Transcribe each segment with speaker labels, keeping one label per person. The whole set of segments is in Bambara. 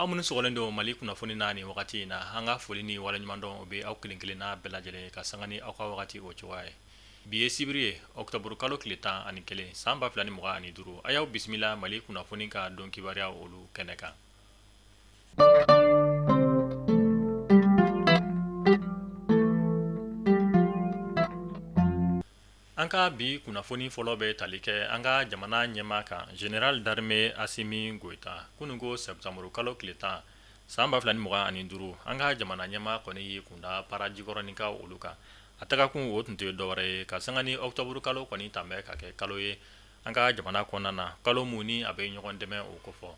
Speaker 1: Aw minnu sɔgɔlen don Mali kunnafoni na nin wagati in na, an ka foli ni waleɲumandɔn o bɛ aw kelen kelenna bɛɛ lajɛlen ka sanga ni aw ka wagati o cogoya ye. Bi ye sibiri ye, octobre kalo tile 11 san 2025. A y'aw bisimila Mali kunnafoni ka don kibaruya olu kɛnɛ kan. An ka bi kunnafoni fɔlɔ bɛ tali kɛ an ka jamana ɲɛmaa kan général d'armée Asimi Goyita. Kunun ko septembre kalo tile 10 san 2025, an ka jamana ɲɛmaa kɔni y'i kunda Para Jikɔrɔninkaw olu kan. A tagakun o tun tɛ dɔwɛrɛ ye ka sanga ni octobre kalo kɔni tan bɛ ka kɛ kalo ye an ka jamana kɔnɔna na, kalo mun ni a bɛ ɲɔgɔn dɛmɛ o kofɔ.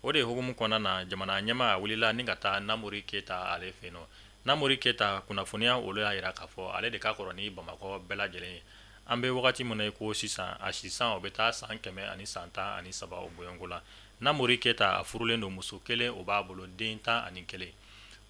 Speaker 1: O de hukumu kɔnɔna na, jamana ɲɛmaa wulila ni ka taa Namori Keyita ale fɛ yen nɔ. Namori Keyita kunnafoniya olu y'a jira k'a fɔ ale de ka kɔrɔ ni Bamakɔ bɛɛ lajɛlen ye. An bɛ wagati min na i ko sisan, a si san o bɛ taa san 113 o bɔɲɔgɔnko la. Namori Keyita a furulen don, muso kelen o b'a bolo, den 11.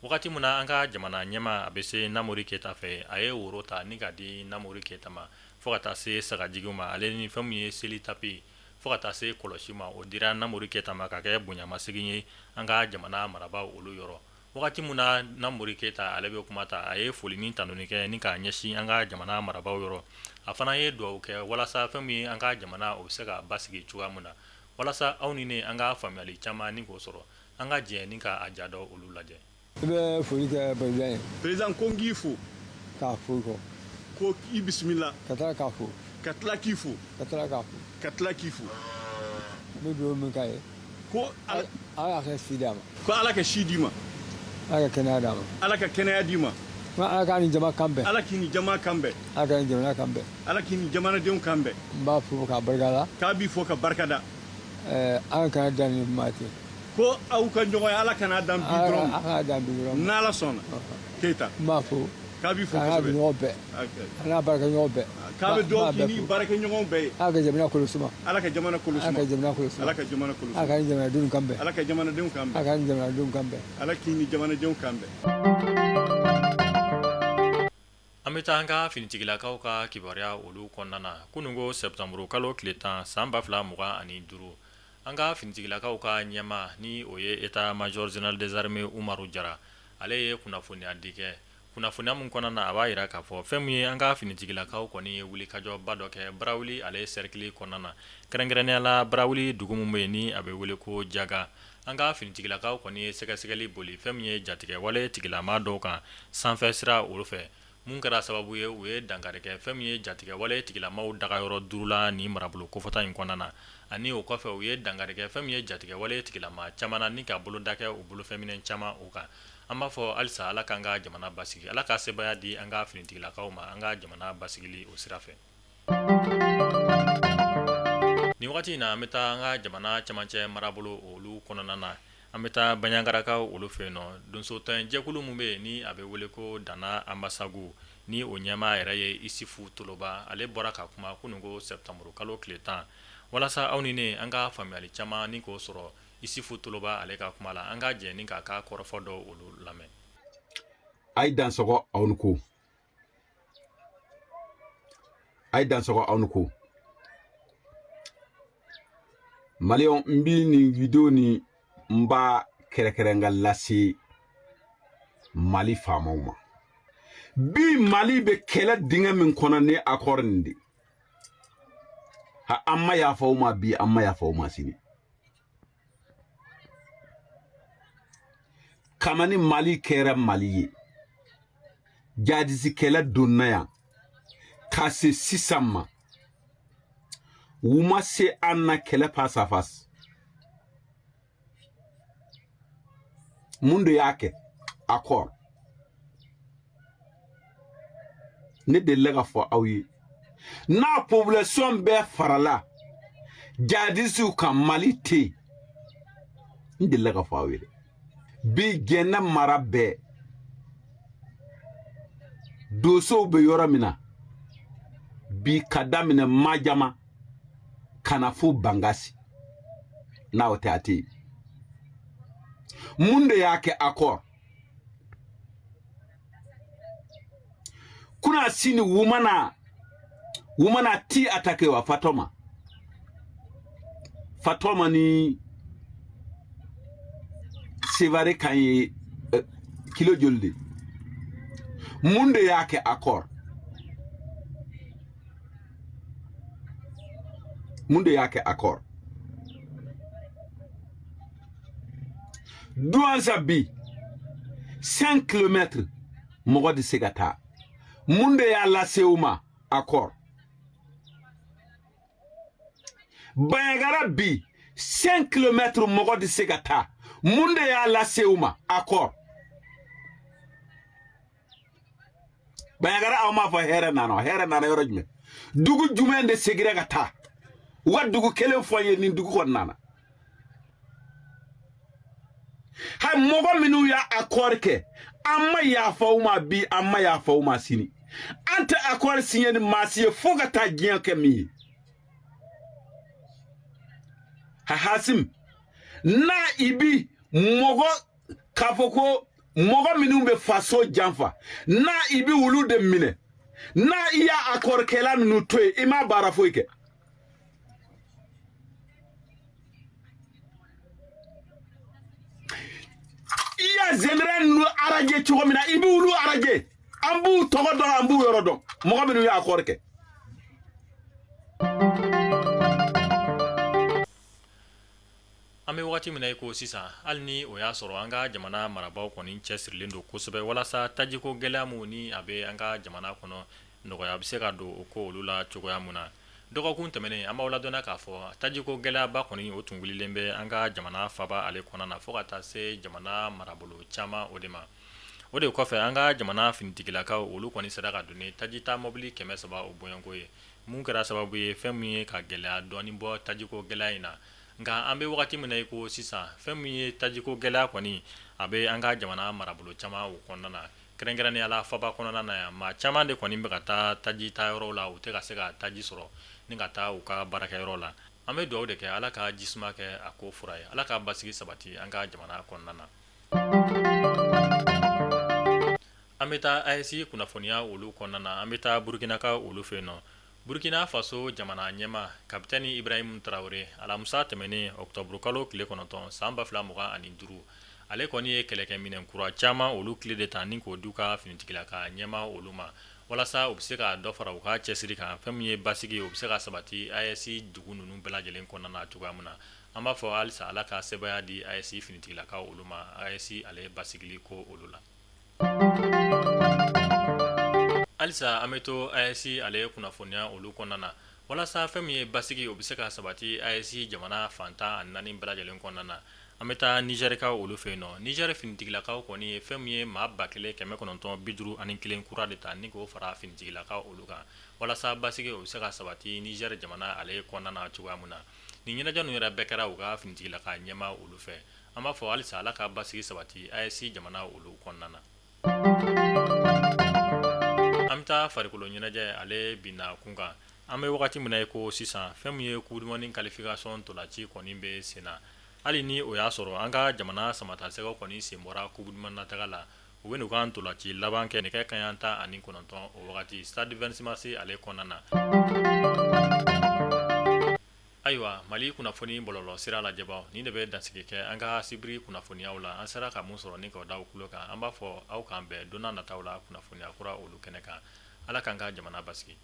Speaker 1: Wagati min na an ka jamana ɲɛmaa a bɛ se Namori Keyita fɛ, a ye woro ta ni ka di Namori Keyita ma fo ka taa se sagajigiw ma, ale ni fɛn min ye seli tapi fo ka taa se kɔlɔsi ma, o dira Namori Keyita ma ka kɛ bonyamasegin ye an ka jamana marabaaw olu yɔrɔ. Wagati min na Namori Keyita ale bɛ kuma ta, a ye foli ni tanuni kɛ ni k'a ɲɛsin an ka jamana marabaaw yɔrɔ. A fana ye dugawu kɛ walasa fɛn min ye an ka jamana o bɛ se ka basigi cogoya min na, walasa aw ni ne an ka faamuyali caman ni k'o sɔrɔ. An ka jɛ ni ka a ja dɔ olu lajɛ.
Speaker 2: I bɛ foli kɛ président ye.
Speaker 3: Président ko n k'i fo.
Speaker 2: K'a fo kɔ.
Speaker 3: Ko i bisimila.
Speaker 2: Ka tila k'a fo.
Speaker 3: Ka tila k'i fo.
Speaker 2: Ka tila k'a fo.
Speaker 3: Ka tila k'i fo.
Speaker 2: N bɛ dugawu min k'a ye.
Speaker 3: Ko
Speaker 2: ala ka si d'a ma.
Speaker 3: Ko ala ka si d'i ma.
Speaker 2: Ala ka kɛnɛya d'a ma.
Speaker 3: Ala ka kɛnɛya d'i ma.
Speaker 2: Ko ala k'a ni jama kan bɛn.
Speaker 3: Ala k'i ni jama kan bɛn.
Speaker 2: Ala k'a ni jamana kan bɛn.
Speaker 3: Ala k'i ni jamanadenw kan bɛn.
Speaker 2: N b'a fo k'a barika da.
Speaker 3: K'a b'i fo ka barika da.
Speaker 2: Ɛɛ an kana dan nin ma ten.
Speaker 3: Ko aw ka ɲɔgɔn ye ala kana dan bi dɔrɔn.
Speaker 2: A kana dan bi dɔrɔn.
Speaker 3: N'ala sɔnna. Keyita.
Speaker 2: N b'a fo.
Speaker 3: K'a b'i fo
Speaker 2: kosɛbɛ. A n'a ɲɔgɔn bɛɛ. A n'a baarakɛɲɔgɔn bɛɛ.
Speaker 3: K'a bɛ dugawu k'i ni baarakɛɲɔgɔn bɛɛ ye.
Speaker 2: Ala ka jamana kolo suma.
Speaker 3: Ala ka jamana kolo suma.
Speaker 2: Ala ka jamana kolo suma.
Speaker 3: Ala ka jamana kolo suma.
Speaker 2: Ala ka jamanadenw kan bɛn.
Speaker 3: Ala ka jamanadenw kan bɛn.
Speaker 2: Ala ka jamanadenw kan bɛn.
Speaker 3: Ala k'i ni jamanadenw kan bɛn.
Speaker 1: An bɛ taa an ka finitigilakaw ka kibaruya olu kɔnɔna na. Kununko septembre kalo tile 10 san 2025, an ka finitigilakaw ka ɲɛmaa ni o ye état major général des armées Umaru Jara, ale ye kunnafoniya di kɛ. Kunnafoniya min kɔnɔna na, a b'a jira k'a fɔ fɛn min ye an ka finitigilakaw kɔni ye wulikajɔba dɔ kɛ Barawuli ale cercle kɔnɔna na, kɛrɛnkɛrɛnnenya la Barawuli dugu min bɛ yen ni a bɛ wele ko Jaga. An ka finitigilakaw kɔni ye sɛgɛsɛgɛli boli fɛn min ye jatigɛwale tigilamaa dɔw kan sanfɛ sira olu fɛ, mun kɛra sababu ye u ye dankari kɛ fɛn min ye jatigɛwale tigilamaaw dagayɔrɔ duuru la nin marabolo kofɔta in kɔnɔna na. Ani o kɔfɛ u ye dankari kɛ fɛn min ye jatigɛwale tigilamaa caman na ni ka boloda kɛ u bolofɛnminɛ caman o kan. An b'a fɔ halisa Ala k'an ka jamana basigi, Ala ka sebaaya di an ka finitigilakaw ma an ka jamana basigili o sira fɛ. Nin wagati in na an bɛ taa an ka jamana cɛmancɛ marabolo olu kɔnɔna na. An bɛ taa Baɲagarakaw olu fɛ yen nɔ, donsotɔn jɛkulu min bɛ yen ni a bɛ wele ko Dana Anbasagu ni o ɲɛmaa yɛrɛ ye Isufu Toloba, ale bɔra ka kuma kunun ko septembre kalo tile 10 walasa aw ni ne an ka faamuyali caman ni k'o sɔrɔ Isufu Toloba ale ka kuma la, an ka jɛ ni k'a ka kɔrɔfɔ dɔw olu lamɛn.
Speaker 4: A ye dansɔgɔ aw ni ko. A ye dansɔgɔ aw ni ko. Maliyɛnw n bi nin video nin n b'a kɛrɛkɛrɛn ka lase Mali faamaw ma. Bi Mali bɛ kɛlɛ dingɛ min kɔnɔ ni accord nin de. Ha an ma yafa aw ma bi an ma yafa aw ma sini. Kamani Mali kɛra Mali ye. Jadisi kɛlɛ donna yan ka se sisan ma. U ma se an na kɛlɛ face à face. Mun de y'a kɛ? Accord. Ne delila k'a fɔ aw ye n'a population bɛɛ farala jadisiw kan Mali tɛ yen. N delila k'a fɔ aw ye dɛ. Bi Jɛnɛ mara bɛɛ dosow bɛ yɔrɔ min na bi ka daminɛ Majama ka na fo Bangasi n'a o tɛ a tɛ yen. Mun de y'a kɛ accord? Kunasini u mana ti attaquer wa Fatoma Fatoma ni Sevare kan ye kilo joli de? Mun de y'a kɛ accord? Mun de y'a kɛ accord? Douentza bi 5 km mɔgɔ tɛ se ka taa. Mun de y'a lase u ma? Accord. Bandiagara bi 5 km mɔgɔ tɛ se ka taa. Mun de y'a lase u ma? Accord. Bandiagara aw m'a fɔ hɛrɛ nana, hɛrɛ nana yɔrɔ jumɛn? Dugu jumɛn de segira ka taa? U ka dugu kelen fɔ n ye nin dugu kɔni nana. Hay mɔgɔ minnu y'a accord kɛ, an ma yafa u ma bi, an ma yafa u ma sini. An tɛ accord signé ni maa si ye fo ka taa diɲɛ kɛ min ye. Ha Hasim, n'a i bi mɔgɔ k'a fɔ ko mɔgɔ minnu bɛ faso janfa, n'a i bi olu de minɛ, n'a i y'a accord kɛla ninnu to yen, i m'a baara foyi kɛ. I y'a général ninnu araje cogo min na, i b'olu araje. An b'u tɔgɔ dɔn, an b'u yɔrɔ dɔn, mɔgɔ minnu y'a accord kɛ.
Speaker 1: An bɛ wagati min na i ko sisan, hali ni o y'a sɔrɔ an ka jamana marabaaw kɔni cɛsirilen don kosɛbɛ walasa tajiko gɛlɛya min ni a bɛ an ka jamana kɔnɔ, nɔgɔya bɛ se ka don o ko olu la cogoya min na. Dɔgɔkun tɛmɛnen, an b'aw ladɔnniya k'a fɔ tajiko gɛlɛyaba kɔni o tun wulilen bɛ an ka jamana faba ale kɔnɔna na fo ka taa se jamana marabolo caman o de ma. O de kɔfɛ, an ka jamana finitigilakaw olu kɔni sera ka don ni tajita mɔbili 300 o bɔɲɔgɔnko ye, mun kɛra sababu ye fɛn min ye ka gɛlɛya dɔɔni bɔ tajiko gɛlɛya in na. Nka an bɛ wagati min na i ko sisan, fɛn min ye tajiko gɛlɛya kɔni a bɛ an ka jamana marabolo caman o kɔnɔna na, kɛrɛnkɛrɛnnenya la faba kɔnɔna na yan, maa caman de kɔni bɛ ka taa taji ta yɔrɔw la, u tɛ ka se ka taji sɔrɔ ni ka taa u ka baarakɛyɔrɔ la. An bɛ dugawu de kɛ, Ala ka jisuma kɛ a ko fura ye, Ala ka basigi sabati an ka jamana kɔnɔna na. An bɛ taa AES kunnafoniya olu kɔnɔna na, an bɛ taa Burukinakaw olu fɛ yen nɔ. Burkina Faso jamana ɲɛmaa Kapitɛni Ibrahim Traoré, alamisa tɛmɛnen octobre kalo tile 9 san 2025, ale kɔni ye kɛlɛkɛminɛn kura caman olu clé de ta ni k'o d'u ka finitigilaka ɲɛmaa olu ma, walasa u bɛ se ka dɔ fara u ka cɛsiri kan, fɛn min ye basigi o bɛ se ka sabati AES dugu ninnu bɛɛ lajɛlen kɔnɔna na cogoya min na. An b'a fɔ halisa Ala ka sebaaya di AES finitigilakaw olu ma, AES ale basigili ko olu la. Halisa an bɛ to AES ale kunnafoniya olu kɔnɔna na, walasa fɛn min ye basigi o bɛ se ka sabati AES jamana fan 14 bɛɛ lajɛlen kɔnɔna na. An bɛ taa Nizɛrikaw olu fɛ yen nɔ. Nizɛri finitigilakaw kɔni ye fɛn min ye maa 1951 kura de ta ni k'o fara finitigilakaw olu kan, walasa basigi o bɛ se ka sabati Nizɛri jamana ale kɔnɔna na cogoya min na. Nin ɲɛnajɛ ninnu yɛrɛ bɛɛ kɛra u ka finitigilaka ɲɛmaa olu fɛ. An b'a fɔ halisa Ala ka basigi sabati AES jamana olu kɔnɔna na. An bɛ taa farikolo ɲɛnajɛ ale binna kun kan. An bɛ wagati min na i ko sisan, fɛn min ye coupe du monde qualification ntolaci kɔni bɛ sen na, hali ni o y'a sɔrɔ an ka jamana samatasɛgɛw kɔni sen bɔra coupe du monde nataga la, u bɛ n'u ka ntolaci laban kɛ nɛgɛ kanɲɛ 19 o wagati stade 26 mars ale kɔnɔna na. Ayiwa, Mali kunnafoni bɔlɔlɔ sira lajɛbaw, nin de bɛ dansigi kɛ an ka sibiri kunnafoniyaw la. An sera ka mun sɔrɔ ni k'o da aw tulo kan, an b'a fɔ aw k'an bɛn don nataw la kunnafoniya kura olu kɛnɛ kan. Ala k'an ka jamana basigi.